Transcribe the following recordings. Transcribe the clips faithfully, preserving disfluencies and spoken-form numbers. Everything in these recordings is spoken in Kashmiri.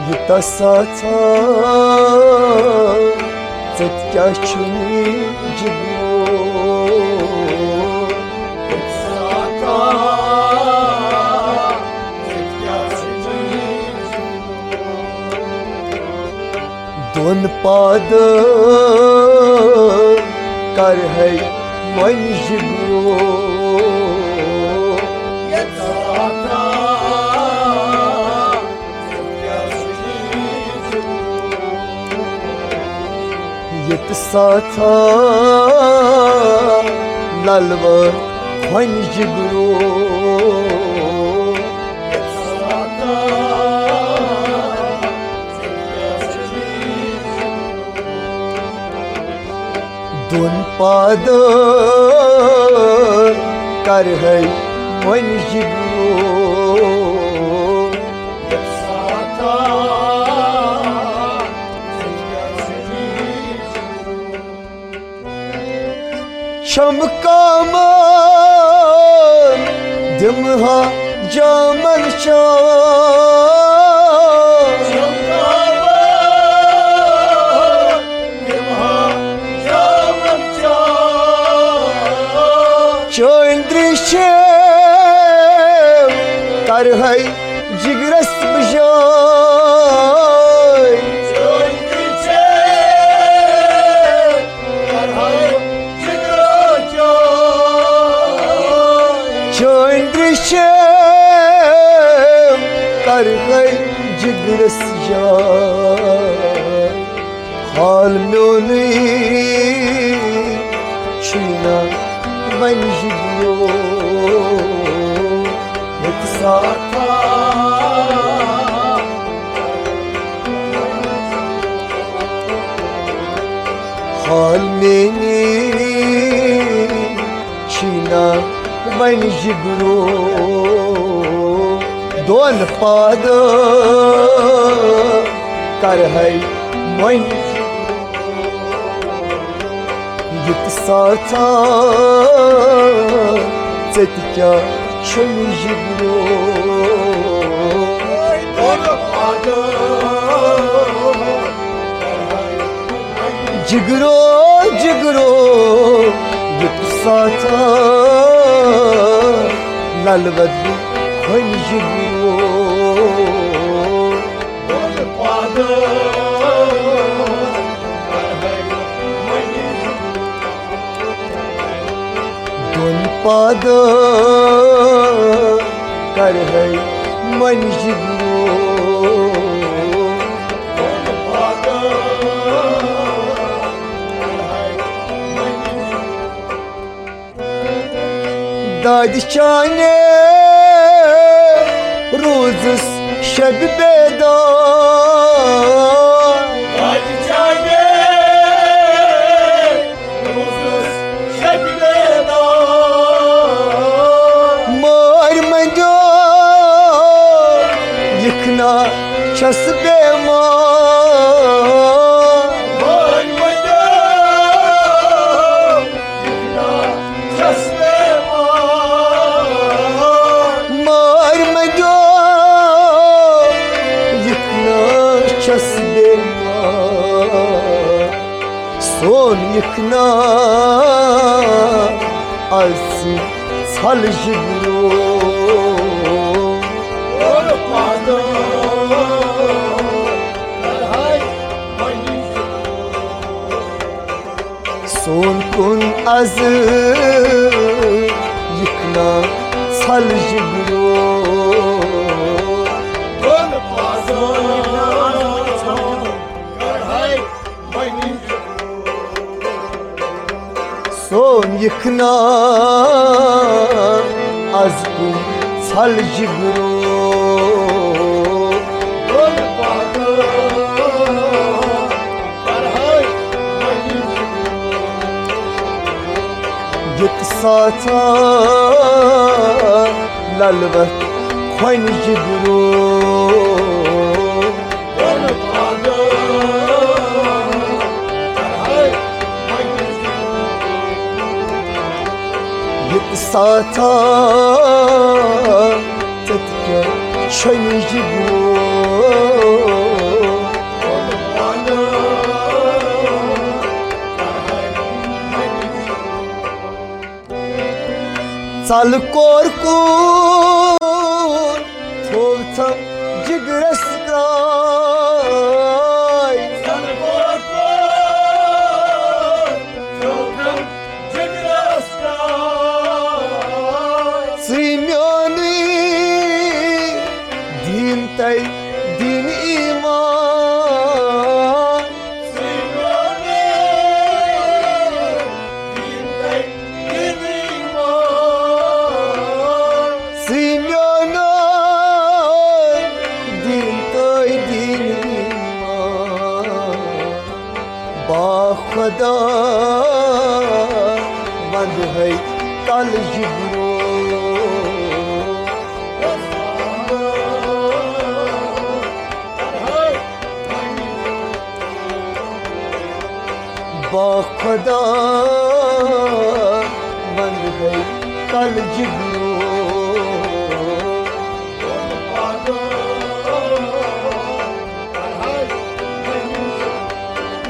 یہِ تسا ژھا، ژٕ تہِ کیٛاہ چھُنہٕ جِگرو؟ یہِ تسا ژھا، ژٕ تہِ کیٛاہ چھُنہٕ جِگرو؟ دۄن پادن کر ہے وۄنۍ جِگرو۔ یہِ تسا ژھا، ییٚتہِ ساتھا للوٕ وۄنۍ جِگرو۔ دۄن پادن کر ہے وۄنۍ جِگرو۔ چھم کامن دِمہا جامن چا۔ چٲنۍ دِرٛشم کرہے جِگرس بجاے۔ چٲنۍ دِرٛشم کرہے جِگرس جاے۔ حال میونٕے چھُے نہ وۄنۍ جِگرو۔ ییٚتہِ ساتھا حال میٲنی چھُے نہ وۄنۍ جِگرو۔ دۄن پادن کر ہے وۄنۍ ییٚتہِ ساتھا ژےٚ تہِ کیٛاہ چھُے جِگرو؟ جِگرو، جِگرو، ییٚتہِ ساتھا للوٕ وۄنۍ جِگرو۔ دۄن پادن کر ہے وۄنۍ جِگرو۔ دادِ چانہِ روٗزٕس شبِ بیدار۔ دادِ چانہِ روٗزٕس شبِ بیدار۔ مٲرۍ مٔنٛدیو یِکھ نا چھَس بیمار۔ مٲرۍ مٔنٛدیو مٲرۍ مٔنٛدیو یِکھ نا چھَس بیمار۔ سون یِکھ نا از ژھل جِگرو۔ سون کُن از یِکھ نا ژھل جِگرو۔ سون یِکھ نا از کُن ژھل جِگرو۔ ییٚتہِ ساتھا للوٕ وۄنۍ جِگرو۔ ییٚتہِ ساتھا ژےٚ تہِ کیٛاہ چھُے جِگرو؟ تلہٕ کور کور تھوو تھم جگرس ترٛاے۔ ژٕے میونُے دیٖن تۄہہِ دیٖن ایمان۔ ژٕے میونُے دیٖن تۄہہِ دیٖن ایمان۔ با خدا وندٕ ہے کل جگرو۔ با خدا وندٕ ہے کل جگرو۔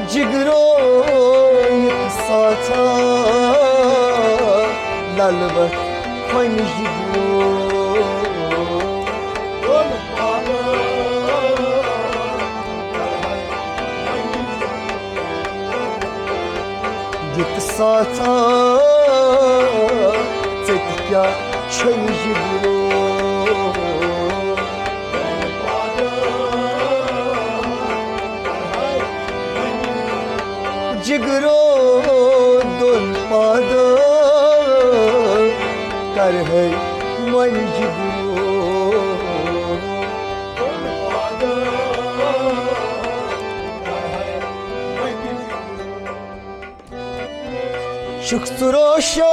جگرو یتھ ساتھا للوت کھۄنہِ جگرو۔ یتھ ساتھا ژےٚ تہِ کیٛاہ چھۄنہِ جگرو۔ جگرو دۄن پادن کرہے وۄنۍ جگرو۔ چھُکھ ژٕ روشن،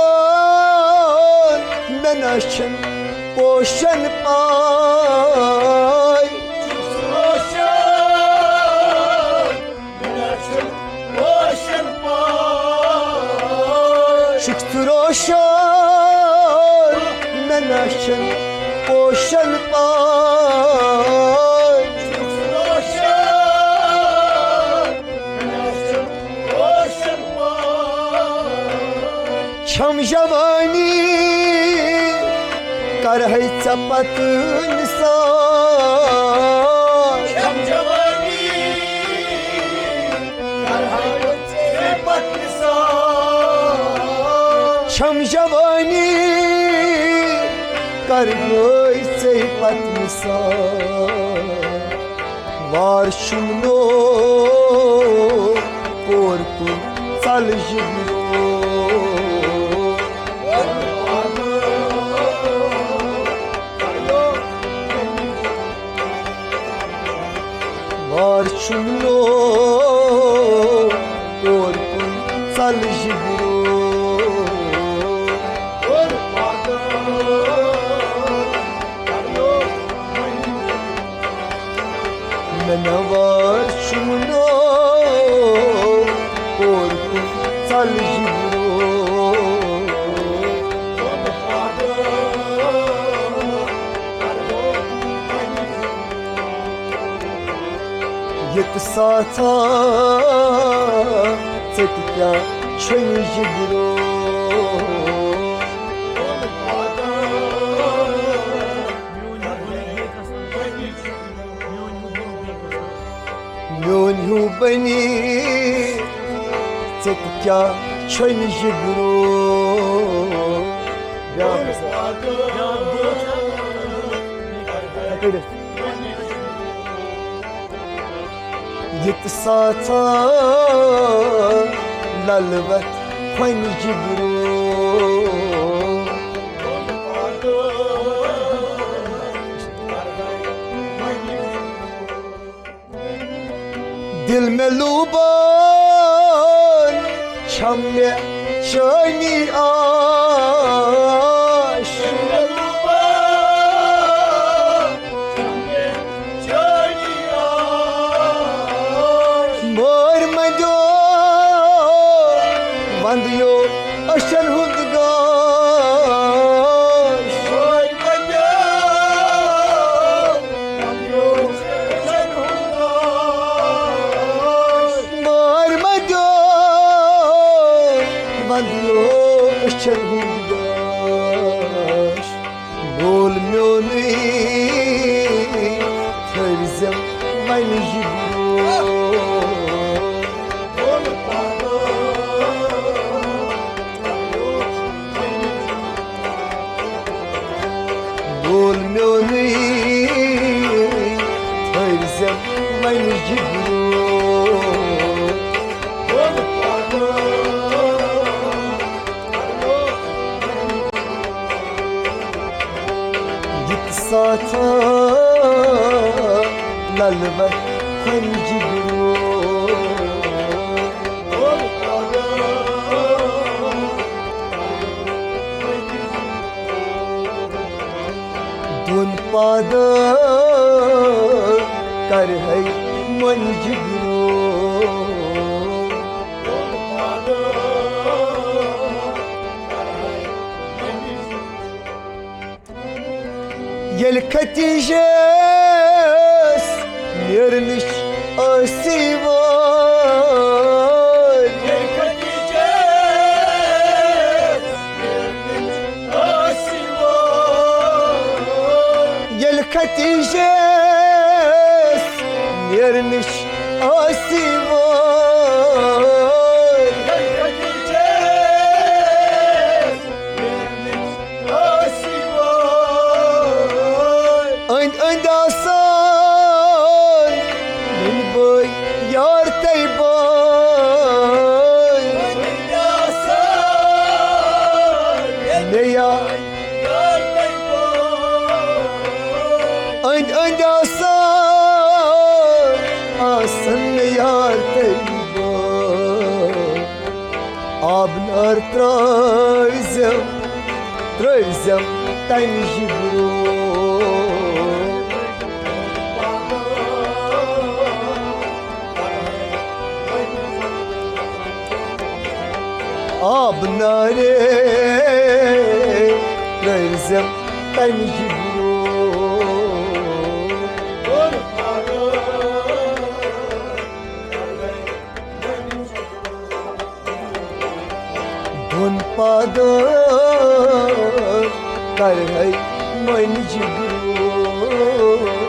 مےٚ نہ چھُنہٕ پوشن پاے۔ چھُکھ ژٕ روشن، مےٚ نہ چھُنہٕ پوشن پاے۔ چھم جوانی کرہے ژےٚ پتہٕ نثار۔ چھم جوانی کرہے ژےٚ پتہٕ نثار۔ چھم جوانی کرہے ژےٚ پتہٕ نثار۔ وار شُمنو کور کُن ژل جگرو۔ وار شُمنو کور کُن ژل جگرو۔ مےٚ نوار شُمنو کور کُن ژل جگرو۔ یتھ ساتھا ژےٚ تہِ کیٛاہ چھُے جگرو۔ میون ہیوٗ بنی ژےٚ تہِ کیٛاہ چھُے جگرو۔ بیٛاکھ ہسا۔ کٔرِتھ۔ یتھ ساتھا للوت کھۄنہِ جگرو۔ دل مےٚ لوٗبان چھم مےٚ چٲنی آش۔ مٲرۍ مہ دِیو وندیو أچھن ہُنٛد گاش۔ مٲرۍ مہ دِیو وندیو أچھن ہُنٛد گاش۔ تھٲوزٮ۪م وۄنۍ یہِ برٛونٛہہ۔ لول میونٕے، تھٲوزٮ۪م وۄنۍ یہِ برٛونٛہہ۔ یِتہٕ ساتھ للوَر کھۄنہِ جگرو۔ دۄن پادن کرہے وۄنۍ جگرو۔ ییٚلہِ ختیجس نیرنٕچ ٲسی وٲرۍ۔ ییٚلہِ ختیجس نیرنٕچ ٲسی وٲرۍ۔ أنٛدۍ أنٛدۍ آسان میٲنۍ بٲے یار تہٕ بٲے۔ مےٚ یار أنٛدۍ أنٛدۍ آسان، آسان مےٚ یار تہٕ بٲے۔ آبہٕ نار ترٛٲوزٮ۪م، ترٛٲوزٮ۪م تَمہِ جگرو۔ آبہٕ نارے ترٛٲوزٮ۪م تَمہِ جگرو۔ دۄن پادن کرہے وۄنۍ جگرو۔